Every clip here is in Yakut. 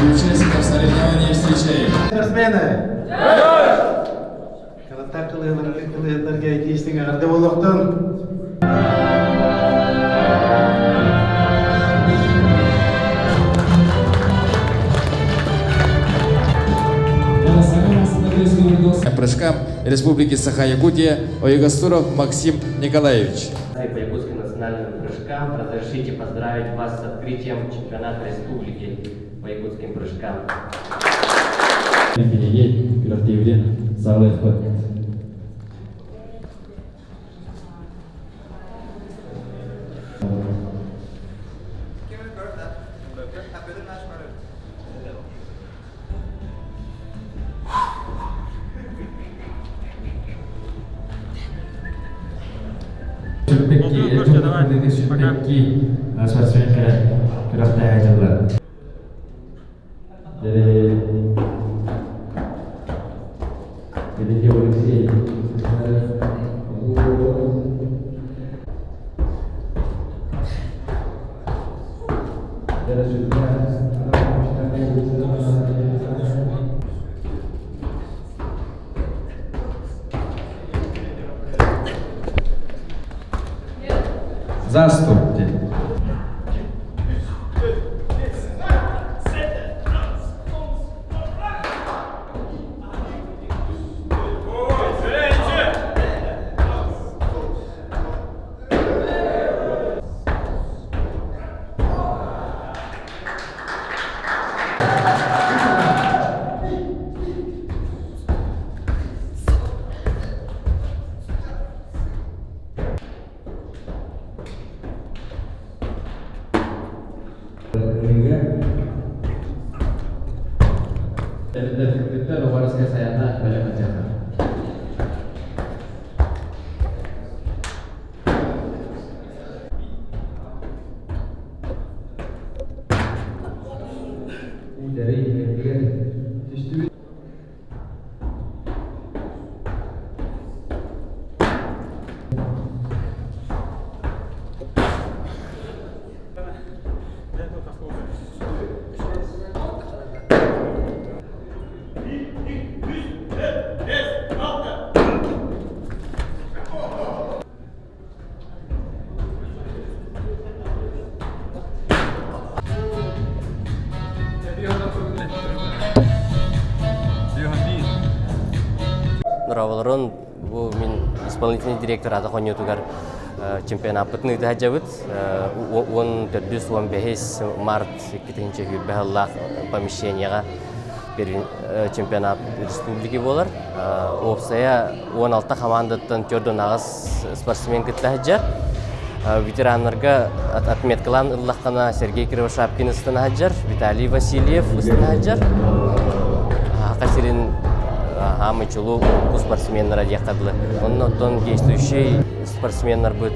Участников соревнований встречаем. Спортсмены! Калаттар кылыһыларга итиистиҥ эҕэрдэ буолуохтун! Прыжкам Республики Саха-Якутия Ойгастуров Максим Николаевич. По якутским национальным прыжкам разрешите поздравить вас с открытием чемпионата республики по якутским прыжкам. Биһиги күрэхтэһиибитин саҕалыахпыт. Сүрбэкки спортсмен күрэхтэһэ дьыллар. Заступ диэн. Тэрилтэ Лугарская Саяна бэлэм ытыаха. Түстүбүт. Нураваларын бу мин исполнительный директор ата хоньютугар чемпионаппытын ыыта сылдьабыт. 14-15 март 2025 сыллаах помещениеҕа чемпионат республики буолар. Уопсайа 16 хамаандаттан 48 спортсмен кытта сылдьар. Ветераннарга отметкалаан ыллаххына Сергей Кривошапкин ыстана сылдьар, Виталий Васильев ыстана сылдьар. Саха сирин хаамый чулуу спортсменнара диэххэ дылы. Онно оттон действующий спортсменнарбыт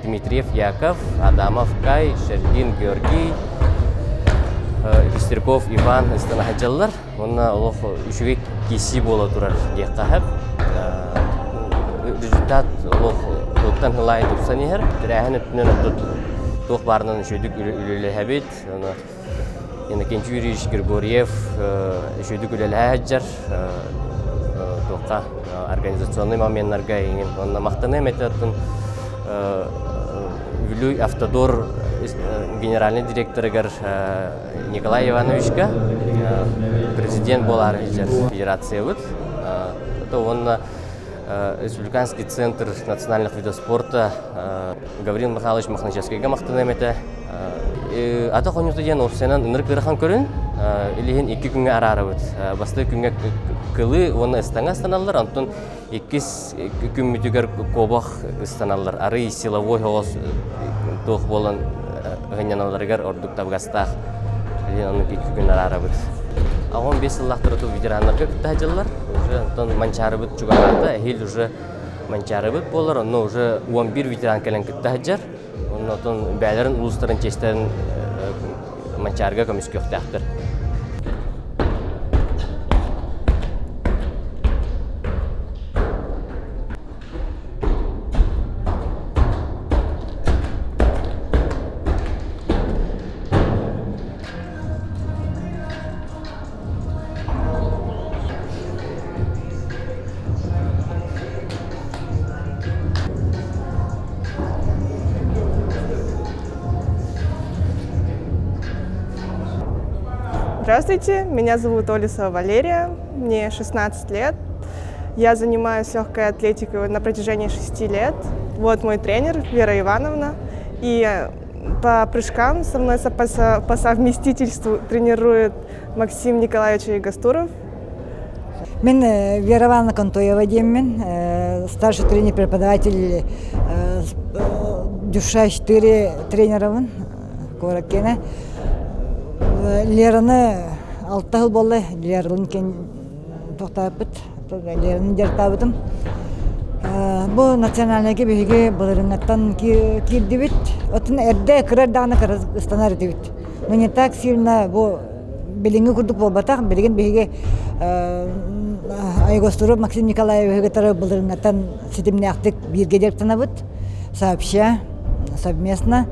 Дмитриев Яков, Адамов Кай, Шергин Георгий, Пестряков Иван ыстана сылдьаллар. Уонна олох үчүгэй киирсии буола турар диэххэ сөп. Результат олох тылтан сылаай тупсан иһэр. Тэрээһин өттүнэн оттон туох баарынан үчүгэйдик үлэлэһэбит. Аны Иннокентий Юрьевич Григорьев үчүгэйдик үлэлэһэ сылдьар. Туохха организационный моменнарга эҥин. Уонна махтаныам этэ оттон. Бүлүү Автодор генеральный директорыгар Николай Ивановичка президент буолаары сылдьар федерациябыт. Уонна Республиканский центр национальных видов спорта Гаврил Михайлович Мохначевскийга махтаныам этэ. Ата хоньута диэн уопсайынан ынырык ыарахан көрүн илиһин икки күҥҥэ араарабыт. Бастакы күҥҥэ кылы уонна ыстаҥа ыстаналлар, онтон иккис күммүтүгэр куобах ыстаналлар. Арый силовой оҕос туох буолан ыһынньаналларыгар ордук табыгастаах. Илин ону икки күн араарабыт. 15 сыллаахтар ветераннарга кытта сылдьаллар. Уже онтон Манчаарыбыт чугаһаата, эһиил уже Манчаарыбыт буолар, онно уже 11 ветеран кэлэн кытта сылдьар. Онно отон бэйэлэрин улуустарын чиэстэрин Манчаарыга көмүскүөхтээхтэр. Здравствуйте, меня зовут Олесова Валерия, мне 16 лет. Я занимаюсь легкой атлетикой на протяжении 6 лет. Вот мой тренер Вера Ивановна. И по прыжкам со мной по совместительству тренирует Максим Николаевич Гастуров. Мин Вера Ивановна Контоева диэммин, старший тренер-преподаватель Дюша 4 тренеровын куораккене. Лераны алта сыл буолла, Лералын кен тохтааппыт, Лераны дьарыктаабытым. Бу национальнайга биһиги былырыҥҥаттан киирдибит. Оттон эрдэ кыра эрдэҕинэ кыра ыстанар этибит. Но не так сильно бу билиҥҥи курдук буолбатах. Билигин биһиги Айгостуров Максим Николаевиһы кытары былырыҥҥаттан ситимнээхтик бииргэ дьарыктанабыт. Сообща, совместно.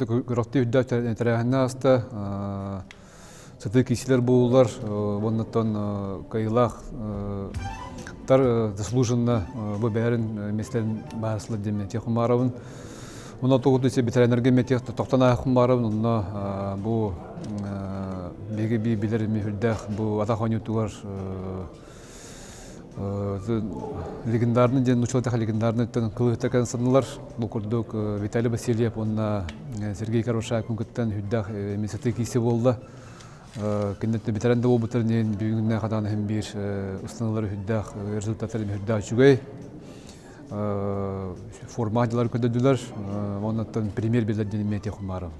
Күрэхтии үрдээх тэрээһиннэ ааста. Сытыы киисилэр буоллулар. Уоннаттан кыайыылаах тар заслуженно бу бэйэрин миэстэлэрин баарсылар диэн метиэх хумааровын. Онно тугу бэтэрэннэргэ метиэх тохтон аах хумааровын. Онно бу биһиги би билэр үрдээх бу атах оонньуутугар Легендарный диэн нууччалыы легендарный кылыһыттар санылар. Бу курдук Виталий Васильев уонна Сергей Карвашакин кыттан үрдээх эмиэ кииси буолла. Кинилэр бэтэрэн да буолбуттар диэн бүгүҥҥүнэ хатаан иһин биир ыстаналар үрдээх результаттар үрдээх үчүгэй. Форма дьылар көрдөрдүлэр. Оннуттан премьер билэр диэн эмиэ этиэх хумаарым.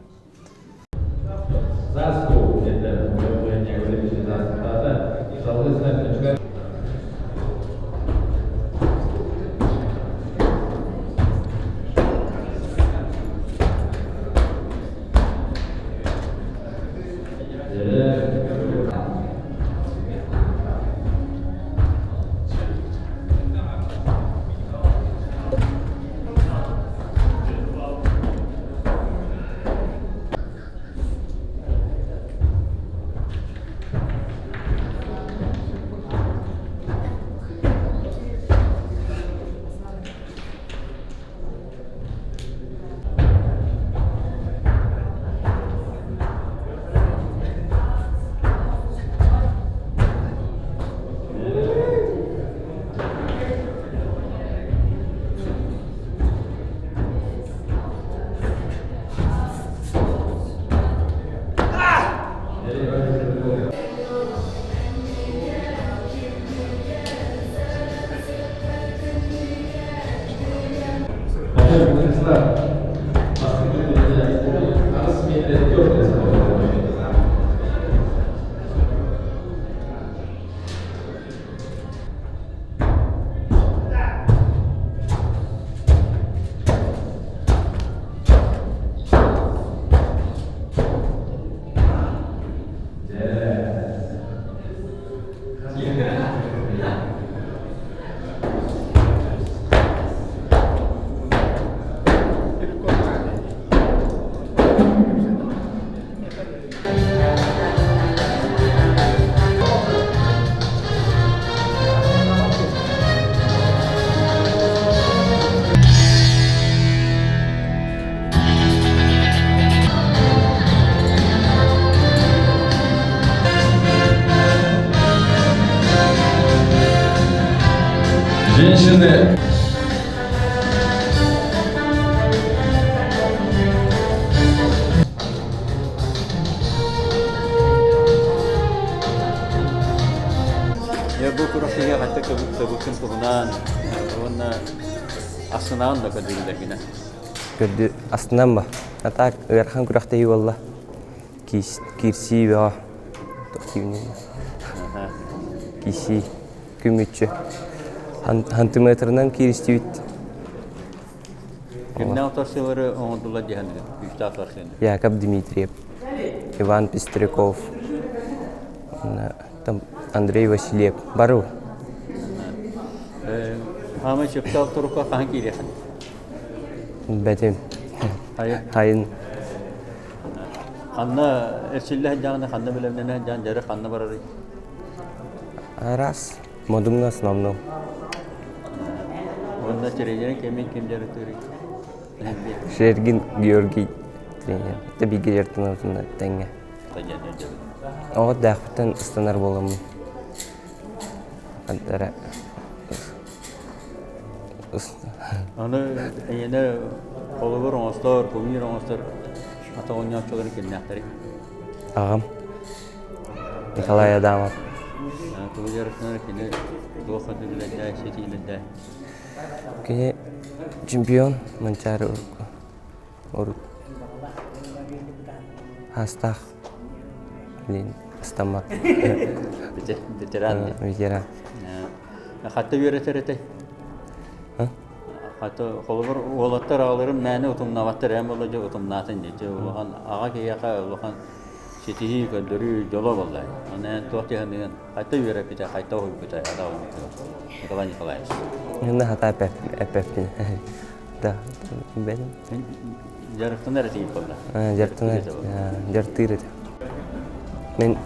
Женщины Дьэ бу күрэхтэһиигэ хантан кыбыттын туһунан уонна астынаҕын да көрдөрүүлэргинэн. Көрдү астынан ба. А так ыарахан күрэхтэһии буолла. Киирсии бөҕө. Киирсии күмүччү. Сантиметрынан кииристибит. Кимнээх торсилары оҥордулар диэн күүстээх торсыны? Яков Дмитриев, Иван Пестряков, там Андрей Васильев. Бару. Хаамай сөптөөх турукка хаһан киириэхин? Бэтим. Хайын. Ханна эрчиллэ сылдьаҕына, ханна бэлэмнэнэ сылдьаҕын, дьарык ханна барарый? Раз. Модумна основном. Уонна тренерин кэмин ким дьарыктыырый? Шергин Георгий тренер. Это бигэ дьарыктанабытын тэҥҥэ. Оҕо даахпыттан ыстанар буоламмын. Антара Аны эйиэнэ холобур оҥостор, кумир оҥостор ата оонньооччуларын кимнээхтэрий? Аҕам Николай Адамов. Тугу дьарыктанар кини туох көрдөбүлэрдээх, ситиилэрдээх? Кини чемпион Манчаары урут Аастаах блин ыстаммат. Ветеран. Ветеран. Хатта үөрэтэр этэй? Хата холобур уолаттар аҕаларын мээнэ утумнаабаттар эн буолла дьэ утумнаатын дии. Дьэ улахан аҕа киһиэхэ улахан ситиһии көрдөрүү дьоло буолла. Онно эн туох дьаһаныгын хайта үөрэппитэ, хайта уһуйбута ата Николай Николаевич. Инна хата эппэппин. Да, бэлим. Дьарыктанар этигит буолла. Дьарыктанар, дьарыктыыр этим. Мин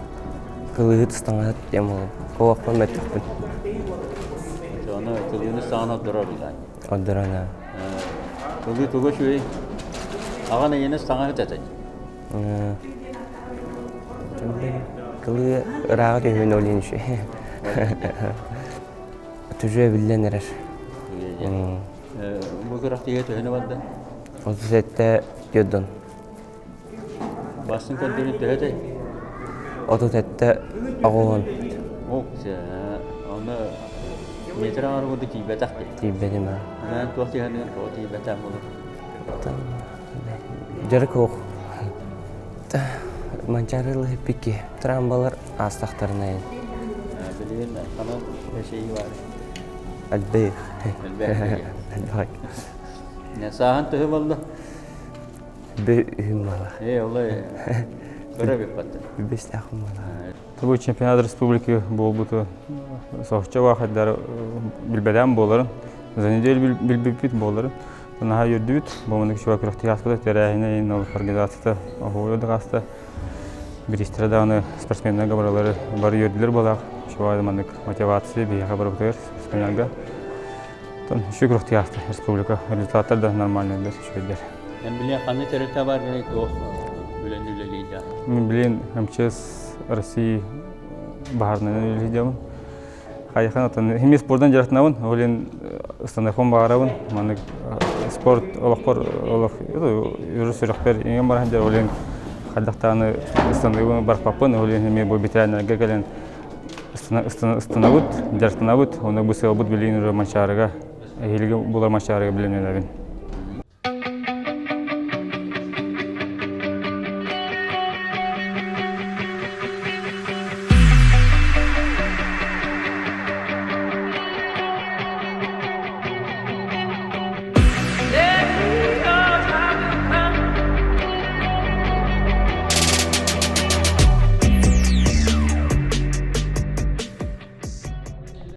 кылыыһыт ыстаҥаһыт диэн буолабын. Куобахпын мөттөхпүн. Ону кылыыны ыстаҥаны ордорор билаан. Ордорон аа. Кылыы туга үчүгэй? Аҕан эйиэнэ ыстаҥаһыт этэй? Кылыы ырааҕа түһүн ол иһин үчүгэй. Түжүө биллэн эрэр. Бу күрэхтэһиигэ төһөнү барда? 37 түөрдон. Бастыҥ көрдөрүү төһө этэй? 37 оҕуһун. Онно метр аҥара курдук тиийбэтэх дии. Тиийбэтим аа. Онон туох тиһэниэн тоҕо тиийбэтэх буолур? Дьарык суох. Манчаары ылыһыппикки трамбалар аастахтарына Билигин ханан эсэйи бар? Элбэх. Элбэх. Элбэх. Сааһын төһө болла? Үһүм буола. Ээ, олай кыра биппаттар. Бестээхим буола. Бу чемпионат республики буолбуту соһуччу баахайдар билбэтээн буоларын, за неделю билбиппит буоларын. Наһаа үөрдүбүт. Бу маннык үчүгэй күрэхтэһии ааспыта, тэрээһинэ иһин организацията оһуойу да ааста. Бириистэрэ даҕаны спортсменнарга барылары бары үөрдүлэр буолаах. Үчүгэй маннык мотивация биһиэхэ барыбытыгар спортсменнарга. Оттон үчүгэй күрэхтэһии ааста республика. Результаттар да нормальныйдар, үчүгэйдэр. Эн билиэн ханна тэрилтэ баар гынай туох үлэни үлэлиир Мин билиэн МЧС России баһаарынан үлэлиир Хайахан отон химия спордан дьарыктанабын, ол иһин ыстаныахпын баҕарабын. Маннык спорт олохпор олох өрө сүрэхпэр иҥэн баран дьэ ол иһин хайдахтааны ыстаныыбын барпаппын, ол иһин эмиэ бу ветеринарга кэлэн ыстанабыт, дьарыктанабыт. Уонна бу сыалбыт билигин уже Манчаарыга, эһиилги булар Манчаарыга билинэнэбин.